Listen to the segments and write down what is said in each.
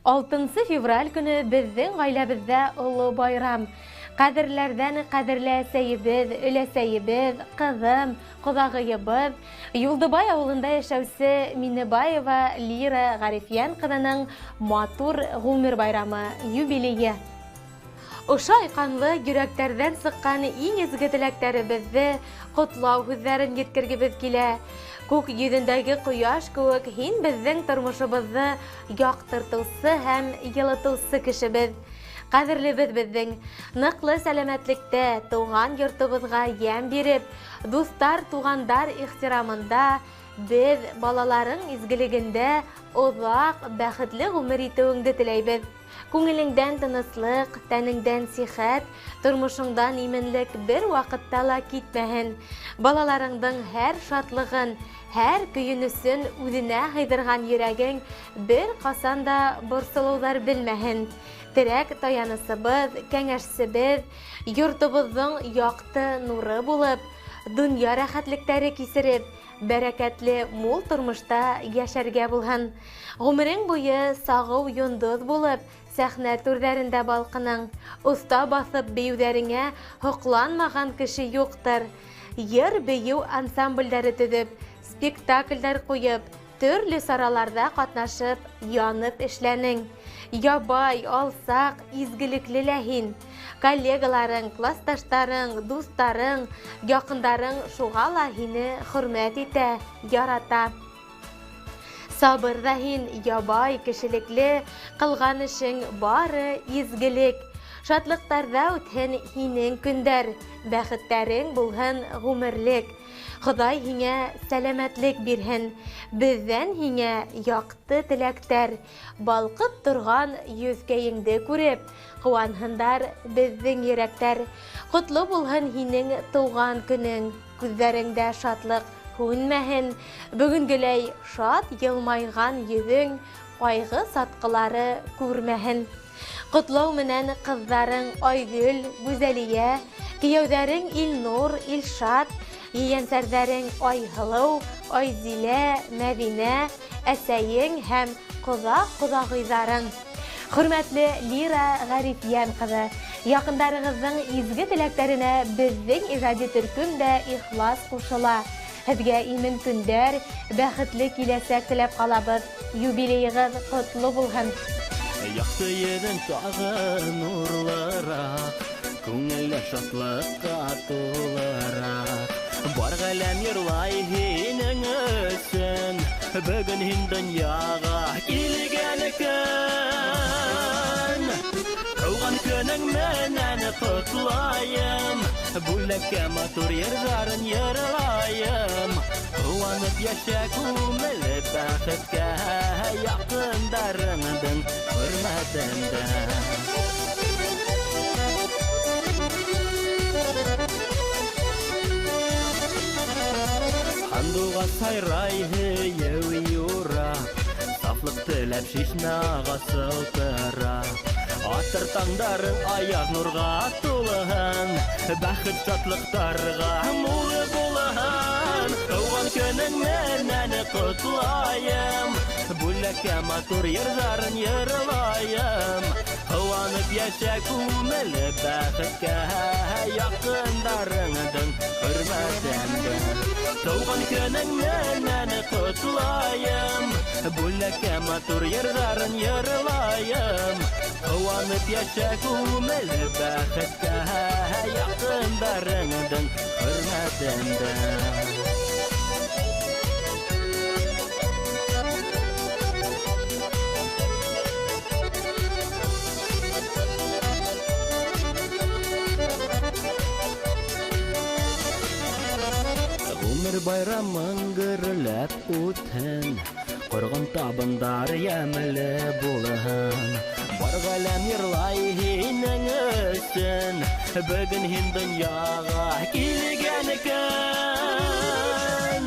6 февраль көне беҙҙең ғаиләбеҙҙә оло байрам. Ҡәҙерләрҙән ҡәҙерле әсәйебеҙ, өләсәйебеҙ, ҡыҙым, ҡоҙағыйыбыҙ, Юлдыбай ауылында йәшәүсе Минебаева Лира Ғәрифйән ҡыҙының матур ғүмер байрамы, юбилейы. Ошо айҡанлы йөрәктәрҙән сыҡҡан иң изге теләктәребеҙҙе, ҡотлау һүҙҙәрен еткергебеҙ килә. Күк йөҙөндәге ҡояш кеүек һин беҙҙең тормошобоҙҙо яҡтыртыусы һәм йылытыусы кешебеҙ. Ҡәҙерлебеҙ беҙҙең ныҡлы сәләмәтлектә, тыуған йортобоҙға йәм биреп, дуҫтар, туғандар ихтирамында, беҙ балаларың изгелегендә оҙаҡ бәхетле ғүмер итеүеңде теләйбеҙ. Күңелеңдән тыныслыҡ, тәнеңдән сихәт, тормошоңдан именлек бер ваҡытта ла китмәһен. Балаларыңдың һәр шатлығын, һәр көйөнөсөн үҙенә һыйҙырған йөрәгең бер ҡасан да борсолоуҙар белмәһен. Терәк таянысыбыҙ, кәңәшсебеҙ, йортобоҙҙоң яҡты нуры булып, донъя рәхәтлектәре кисереп, бәрәкәтле мул тормошта йәшәргә булһын. Ғүмерең буйы сағыу йондоҙ булып, сәхнә түрҙәрендә балҡының. Оҫта баҫып бейеүҙәреңә һоҡланмаған кеше юҡтыр. Йыр бейеү ансамблдәре төҙөп, спектаклдәр ҡуйып, төрлө сараларҙа ҡатнашып, янып эшләнең. Ябай, алсаҡ, изгелекле лә һин. Коллегаларың, класташтарың, дуҫтарың, яҡындарың шуға ла һине хөрмәт итә, ярата. Сабыр ҙа һин, ябай, кешелекле, ҡылған эшең бары изгелек. Шатлыҡтарҙа үтһен һинең көндәр, бәхеттәрең булһын ғүмерлек. Хоҙай һиңә сәләмәтлек бирһен, беҙҙән һиңә яҡты теләктәр. Балҡып торған йөҙкәйеңде күреп, ҡыуанһындар беҙҙең йөрәктәр. Ҡотло булһын һинең тыуған көнөң, күҙҙәреңдә шатлыҡ һүнмәһен. Бөгөнгөләй шат йылмайған йөҙөң ҡайғы сатҡылары күрмәһен. Ҡотлау менән ҡыҙҙарың Айгөл, Гүзәлиә, кейәүҙәрең Илнур, Илшат, ейәнсәрҙәрең Айһылыу, Айзилә, Мәҙинә, әсәйең һәм ҡоҙаҡ-ҡоҙағыйҙарың. Хөрмәтле Лира Ғәрифйән ҡыҙы, яҡындарығыҙҙың изге теләктәренә беҙҙең ижади төркөм дә ихлас ҡушыла. Һеҙгә имен көндәр, бәхетле киләсәк теләп ҡалабыҙ. Юбилейығыҙ ҡотло булһын. Яҡты йөҙөң тағы нурлыраҡ, күңелле шатлыҡҡа тулыраҡ. Бар ғаләм йырлай һинең өсөн, бөгөн һин донъяға килгән көн. Тыуған көнөң менән ҡотлайым, бүләккә матур йырҙарын йырлайым. Ҡыуанып йәшә, күңеле бәхеткә, яҡындарыңдың хөрмәтендә. Һандуғас һайрай һөйөү юрап, сафлыҡ теләп шишмә сылтырап. Атыр таңдарың аяҙ нурға тулыһын, бәхет шатлыҡтарға мул булһын. Тыуған көнөң менән ҡотлайым, бүләккә матур йырҙарын йырлайым. Ҡыуанып йәшә, күңеле бәхеткә, яҡындарыңдың хөрмәтендә. Тыуған көнөң менән ҡотлайым, бүләккә матур йырҙарын йырлайым. Ҡыуанып йәшә, күңеле бәхеткә, яҡындарыңдың хөрмәтендә. Ғүмер байрамың гөрләп үтһен, ҡорған табындар йәмле булһын. Бар ғаләм йырлай һинең өсөн, бөгөн һин донъяға килгән көн.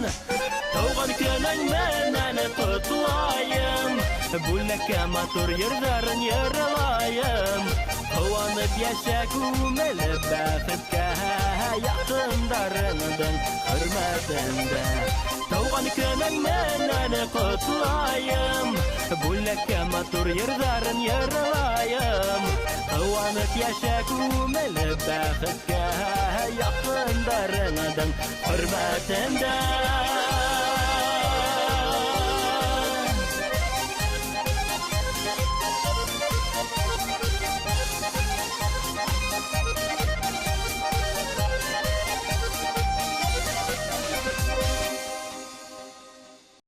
Тыуған көнөң менән ҡотлайым, Бүләккә матур йырҙарын йырлайым. Ҡыуанып йәшә, күмелеп бәхеткә, яҡындарыңдың хөрмәтендә. Тыуған көнөң менән ҡотлайым, бүләккә матур йырҙарын йырлайым. Ҡыуанып йәшә, күмелеп бәхеткә, яҡындарыңдың хөрмәтендә.